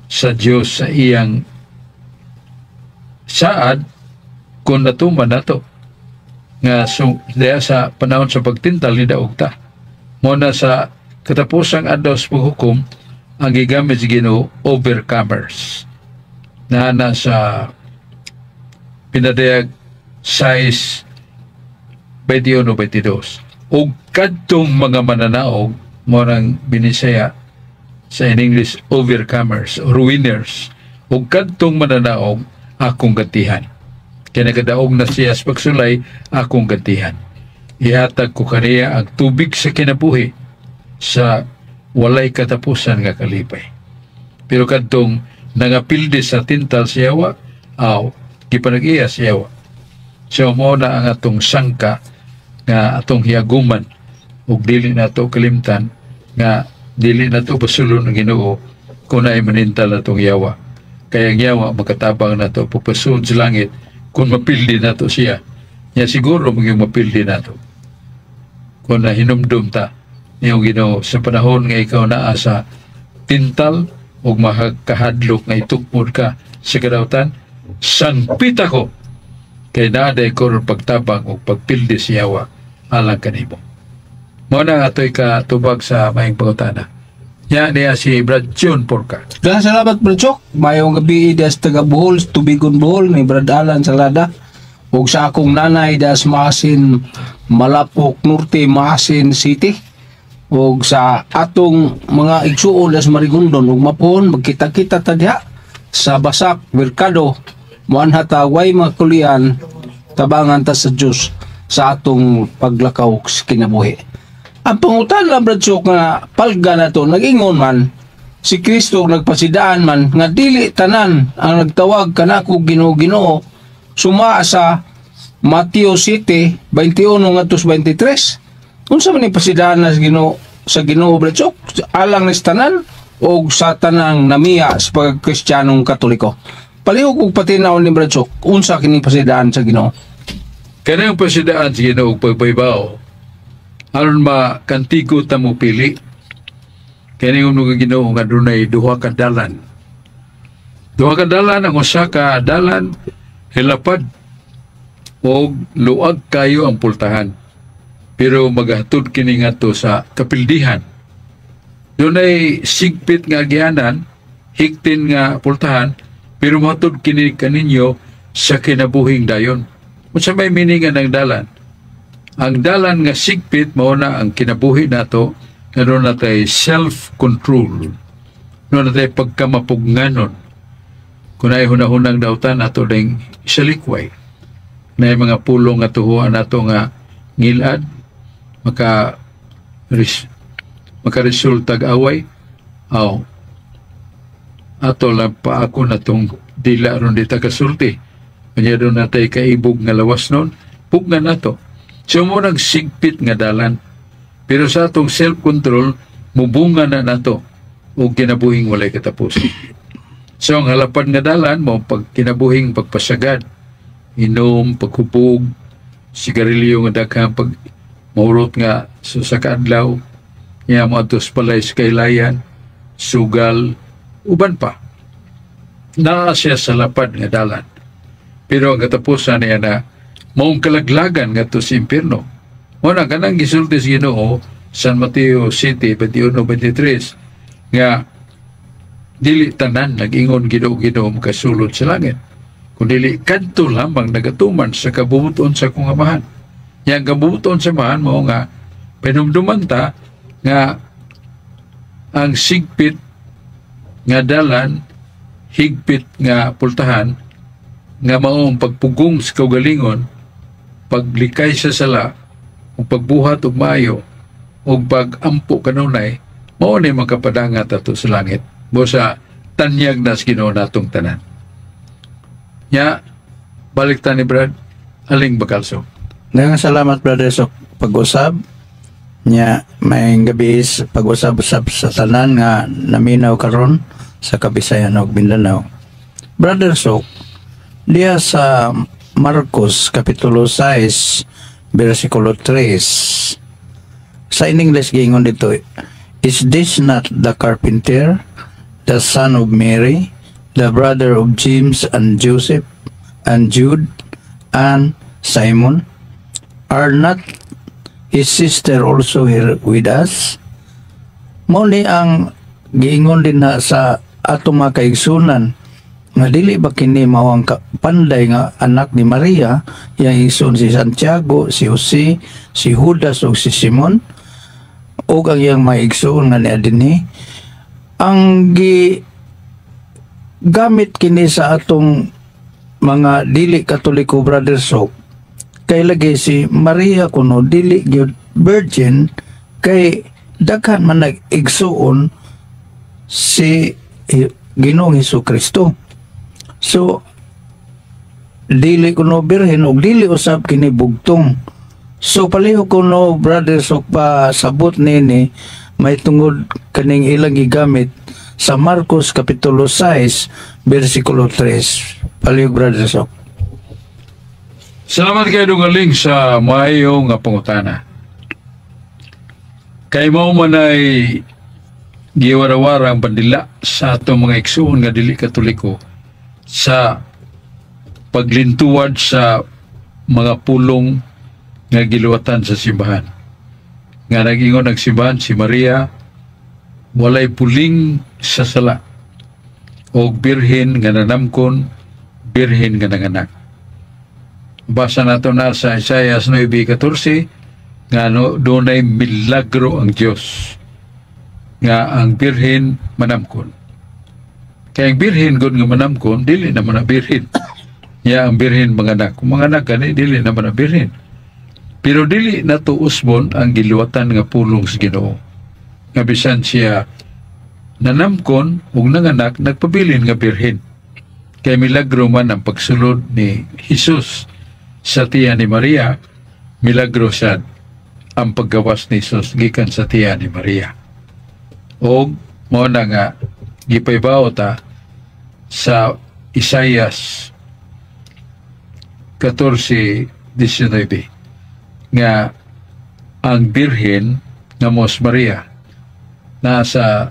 sa Dios sa iyang saad kung natuman nato nga so, diya sa panahon sa pagtintal ni daog ta. Mo na sa katapusang adlaw sa paghukom, ang gigamit sa Ginoo, overcomers na nasa Pinadayag 6, 21, 22. Ug kadtong mga mananaog, mo nang binisaya sa in English overcomers or winners, ug kadtong mananaog akong gantihan. Kaya nagadaog na siya sa pagsulay, akong gantihan. Ihatag ko kaniya ang tubig sa kinabuhi sa walay katapusan nga kalipay. Pero kadtong nangapildi sa tintal sa yawa, aw, gipanag-iya sa yawa. So mo na ang atong sangka nga atong hiaguman ug dili nato kalimtan nga dili nato pasulon ng Ginoo kung naay manintal atong yawa. Kaya ang yawa makatabang nato pagpasud sa langit kung mapildi nato siya. Nya siguro maging mapildi nato. Kung nahinumdum ta niyong Ginoo sa panahon nga ikaw naa sa tintal ug makahadlok nga itukmod ka sa kadawtan, sangpit ako kay naa day ko ron pagtabang ug pagpildi sa yawa alang kanimo. Mo na atoy katubag sa maayong pangutana. Nya niya si Brad John Porca. Daghang salamat, Brad Chok. Mayong gabi das taga Bohol, Tubigon Bohol ni Brad Alan Salada. Ug sa akong nanay das Maasin, Malapok Norte, Maasin City. Ug sa atong mga igsuon das Marigondon ug Mapuhon, magkita-kita ta diha sa Basak Merkado. Muanha ta way mga kulian, tabangan ta sa Dios sa atong paglakaw sa kinabuhi. Ang pangutana, Brad Chok, nga palga na to, nag-ingon man si Kristo, nagpasidaan man nga dili tanan ang nagtawag kanako "Ginoo, Ginoo," suma sa Mateo 7:21 ngadto 23. Unsa man ni pasidaan na sa Ginoo, Brad Chok, alang ni sa tanan o sa tanang namiya sa pagkristiyanong Katoliko? Palihog og patinaw ni Brad Chok, unsa kining pasidaan sa Ginoo? Kanang pasidaan sa Ginoo pagbaybaw aron makantigo ta mo pili. Kaya nga Ginoo nga dunay duha ka dalan. Duha ka dalan, ang usa ka dalan hilapad og luag kayo ang pultahan. Pero magahatod kini ngadto sa kapildihan. Dunay sigpit nga agianan, higtin nga pultahan, pero mahatod kini kaninyo sa kinabuhing dayon. Unsa may meaning nga ng dalan? Ang dalan nga sigpit mao na ang kinabuhi nato nga doon natay self-control. Doon natay pagkamapugnganon. Kung naay hunahunang dautan ato ding isalikway. Naay mga pulong nga tuhuan nato nga ngilad, maka resulta away, aw, ato lang pa ako na tong dila ron di ta kasulti. Kanya doon natay kaibog nga lawas nun, pugnan nato. So mo nang sigpit nga dalan. Pero sa atong self-control, mubunga na nato og kinabuhing walay katapusan. So ang halapan nga dalan mo pag kinabuhing pagpasagad, inom, paghubog, sigarilyo nga daghan, pag maurot nga Sa kaadlaw niya mo adto sa balay sa kailayan, sugal, uban pa. Naa siya sa lapad nga dalan. Pero ang katapusan niya na maong kalaglagan ngadto sa impierno. Mao na kanang gisulti sa Ginoo San Mateo 7:21-23 nga dili tanan nag-ingon, "Ginoo, Ginoo," makasulod sa langit, kundi kadto lamang nagatuman sa kabubuton sa akong Amahan. Yang kabubuton sa Amahan mao nga pinumduman ta nga ang sigpit nga dalan, higpit nga pultahan, nga mao ang pagpugong sa kaugalingon, paglikay sa sala ug pagbuhat og maayo ug pag-ampo kanunay, mao ni makapadangat ato sa langit. Busa tanyag na sa Ginoo natong tanan. Nya balik ta ni Brad Aling Bakalso. Daghang salamat, Brother Sok, pag-usab nya. Maayong gabi sa pag-usab-usab sa tanan nga naminaw karon sa Kabisayan ug Mindanao. Brother Sok, diya sa Marcos Kapitulo 6 versikulo 3, sa in English giingon dito, "Is this not the carpenter, the son of Mary, the brother of James and Joseph and Jude and Simon? Are not his sister also here with us?" Mao ni ang giingon din na sa atong mga kaigsunan nga dili ba kini mao ang panday nga anak ni Maria, iyang igsoon si Santiago, si Jose, si Judas ug si Simon, ug ang iyang mga igsoon nga niya dinhi? Ang gi gamit kini sa atong mga dili Katoliko, Brother Sok, kay lagi si Maria kuno dili gyud virgin, kay daghan man nag-igsuon si Ginoong Hesus Kristo. So dili kuno birhen ug dili usab kini bugtong. So palihog kuno, Brother Sok, pa sabot nini may tungod kaning ilang gigamit sa Marcos Kapitulo 6 versikulo 3. Palihog, Brother Sok. Salamat kay Dugaling sa maayo nga pangutana. Kay mao man ay giwarawara ang bandila sa atong mga igsuon nga dili Katoliko sa paglintuwad sa mga pulong nga giluwatan sa simbahan. Nga nagingon ang simbahan, si Maria walay puling sa sala og birhen nga nanamkon, birhen nga nanganak. Basa nato na sa Isaiah 9:14 nga no, dunay milagro ang Dios nga ang birhen manamkon. Kay ang birhen gud nga manamkon, dili naman na birhen. Ya ang birhen manganak. Kung manganak gani, dili naman na birhen. Pero dili nato usbon ang giluwatan nga pulong sa Ginoo. Nga bisan siya nanamkon ug nanganak, nagpabilin nga birhen. Kay milagro man ang pagsulod ni Jesus sa tiyan ni Maria, milagro sad ang paggawas ni Jesus gikan sa tiyan ni Maria. Og mao na nga gipaybawo ta sa Isaias 14:19 nga ang birhen nga mos Maria nasa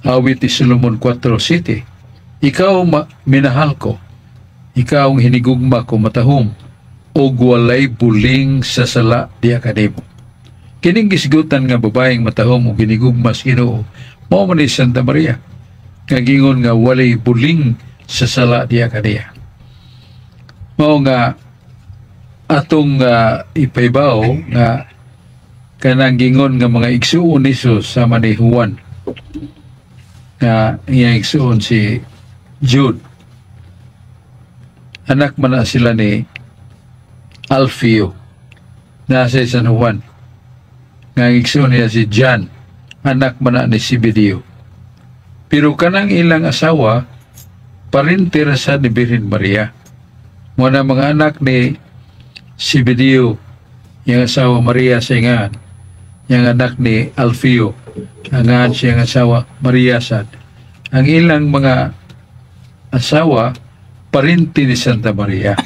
Awit ni Solomon 4:7, "Ikaw minahal ko, ikaw ang hinigugma ko matahom, og walay buling sa sala diha kanimo." Kining gisgutan nga babaeng matahom ug hinigugma sa Ginoo, mao man ni Santa Maria nga gingon nga walay buling sa sala diha kaniya. Mao nga atong ipaybaw nga kanang gingon nga mga igsuon ni Jesus sama ni Juan nga iyang igsuon si Jude. Anak man na sila ni Alfeo na sa San Juan. Nga ang igsuon niya si John, anak man na ni Zebedeo. Pero kanang ilang asawa, parente ra sa ni Birhen Maria. Mao na mga anak ni Zebedeo, yung asawa Maria sa ingan, yung anak ni Alfeo, ang ngan siyang asawa Maria sad. Ang ilang mga asawa, parente ni Santa Maria.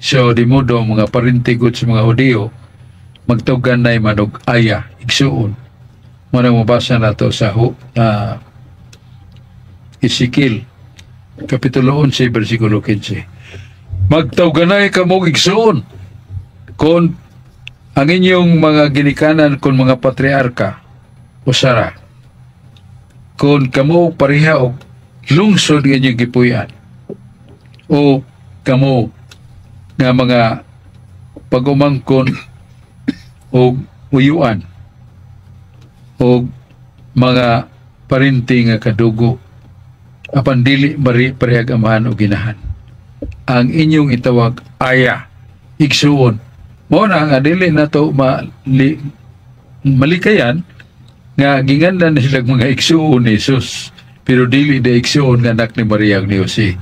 So, di modo, mga parente gud sa mga Hudiyo, Magtawganay man og aya, igsuon. Mao nang mabasa nato sa Ezekiel Kapitulo 11, versikulo 15. Magtawganay kamo og igsuon kung ang inyong mga ginikanan, kung mga patriarka usara, kung kamo pareha og lungsod nga inyong gipuy-an, o kamo nga mga pag-umangkon og uyuan og mga parinti nga kadugo apan dili mari parehag amahan o ginahan, ang inyong itawag aya, igsuon. Mao na nga dili nato malikayan nga ginganlan na sila mga igsuon ni Jesus, pero dili da igsuon nga anak ni Maria ug ni Jose.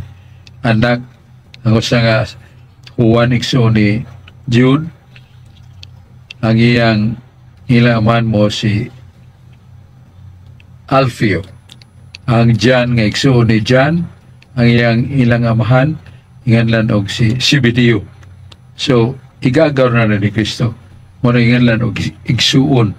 Anak ang usa nga Juan, igsuon ni Jude. Ang iyang ilang amahan mo si Alfeo. Ang John nga igsuon ni John, ang iyang ilang amahan inganlan og si Zebedeo. So igagaw na ni Kristo, mo na inganlan og igsuon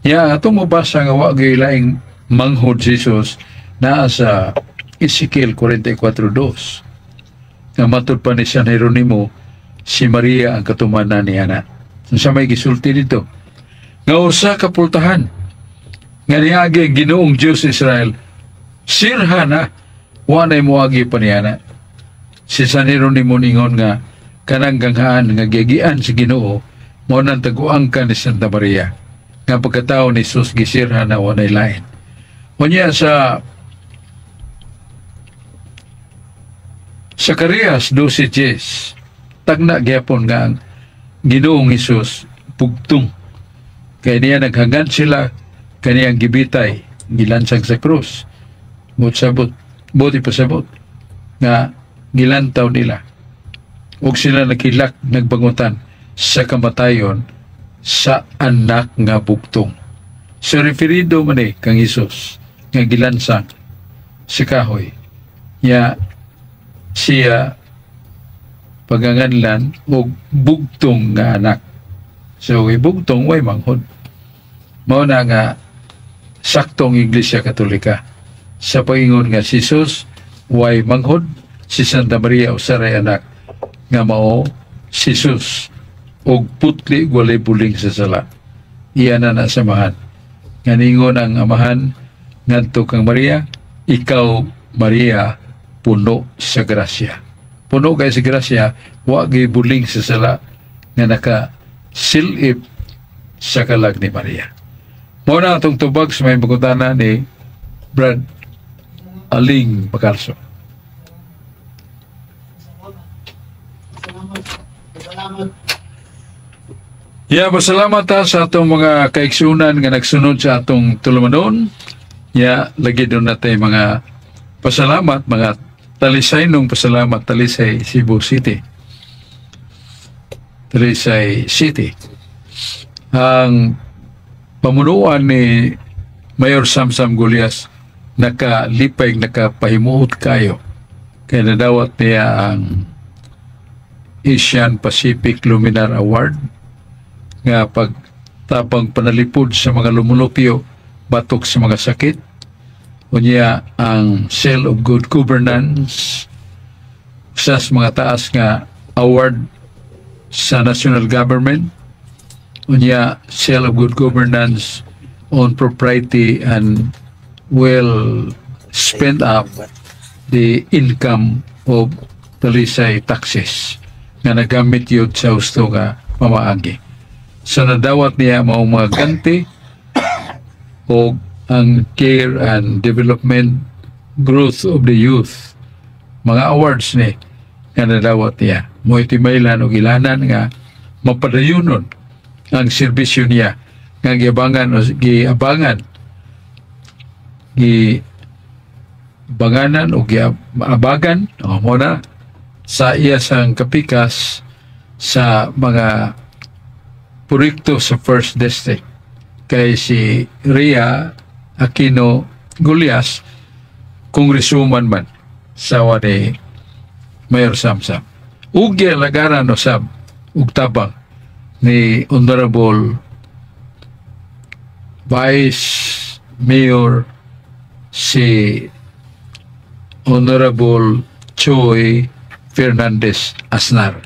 ya. Atong mabasa nga wa gyud laing manghod si Jesus naa sa Ezekiel 44:2, nga matud pa ni San Jeronimo, si Maria ang katumanan ni ana. Sa may gisulti dito nga usa ka pultahan nga niagi ang Ginoong Dios Israel, sirha na, wa nay moagi pa niana. Si San Jeronimo ningon nga kanang ganghaan nga giagian sa Ginoo mao nang taguang ka ni Santa Maria, nga pagkatao ni Jesus gisirha na, wa nay lain. Unya sa Zacarias 12:10, tagna gyapon nga ang Ginoong Hesus bugtong kay niya naghangan sila kaniyang gibitay, gilansang sa krus. Buot sabot, buot ipasabot nga gilantaw nila ug sila nakilak, nagbangutan sa kamatayon sa anak nga bugtong. So referido man eh kang Hesus nga gilansang sa kahoy ya, siya paganganlan og bugtong nga anak. So bugtong, way manghod. Mao na nga saktong Iglesia Katolika sa pagingon nga si Jesus way manghod, si Santa Maria usaray anak nga mao si Jesus og putli, walay buling sa sala. Iya na nasamahan nga ningon ang amahan ngadto kang Maria, "Ikaw Maria, puno sa grasya." Puno kay sa grasya, wa gyud buling sa sala nga naka silip sa kalag ni Maria. Mao na atong tubag sa may pangutana ni Brad Aling Bacarso. Yeah, pasalamat ta sa atong mga kaigsunan nga nagsunod sa atong tulumanon. Ya, lagi doon natin mga pasalamat, mga talisay nung pasalamat, Talisay, Cebu City. Talisay City. Ang pamunuan ni Mayor Samsam Gullas nakalipay, nakapahimuot kayo. Kaya nadawat niya ang Asian Pacific Luminar Award nga pagtabang panalipod sa mga lumulupyo batok sa mga sakit. Unya ang Seal of Good Governance sa mga taas nga award sa national government. Unya Seal of Good Governance on propriety and well spent up the income of Talisay taxes nga nagamit yun sa husto nga pamaagi. So nadawat niya mao mga ganti o ang care and development growth of the youth. Mga awards ni nga nadawat niya. Mo'y timaylan og ilanan nga mapadayonon ang serbisyo niya nga giabangan o giabangan, gibanganan o giabagan o mo na sa iya sang kapikas sa mga proyekto sa First District. Kay si Ria Aquino Gullas, congresswoman man sa ni Mayor Samsam. Ug lagaran usab og tabang Ni Honorable Vice Mayor, si Honorable Choi Fernandez Asnar.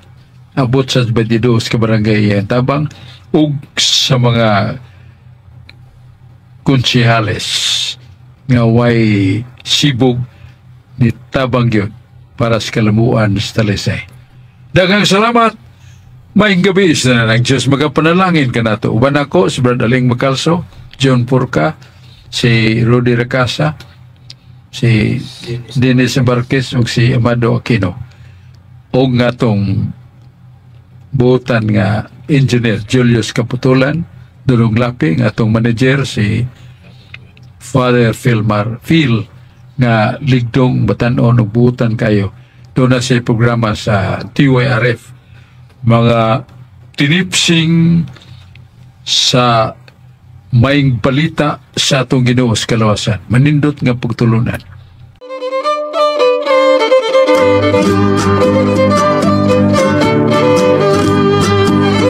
Abot sa 22 ka barangay iyang tabang ug sa mga konsehales nga way sibog ni tabang gyud para sa kalamuan sa Talisay. Daghang salamat. Maayong gabii sa tanan, Diyos magapanalangin kanato. Uban ako si Brad Aling Macalso, John Purca, si Rudy Racasa, si Dennis Barquez ug si Amado Aquino. Og nga atong buotan nga engineer Julius Kaputulan, Dulong Lapi, nga atong manager si Father Philmar Phil nga ligdong batan-on ug buotan kayo. Duna siya programa sa TYRF, mga tinipsing sa maayong balita sa atong Ginoo sa kalawasan. Manindot nga pagtulunan.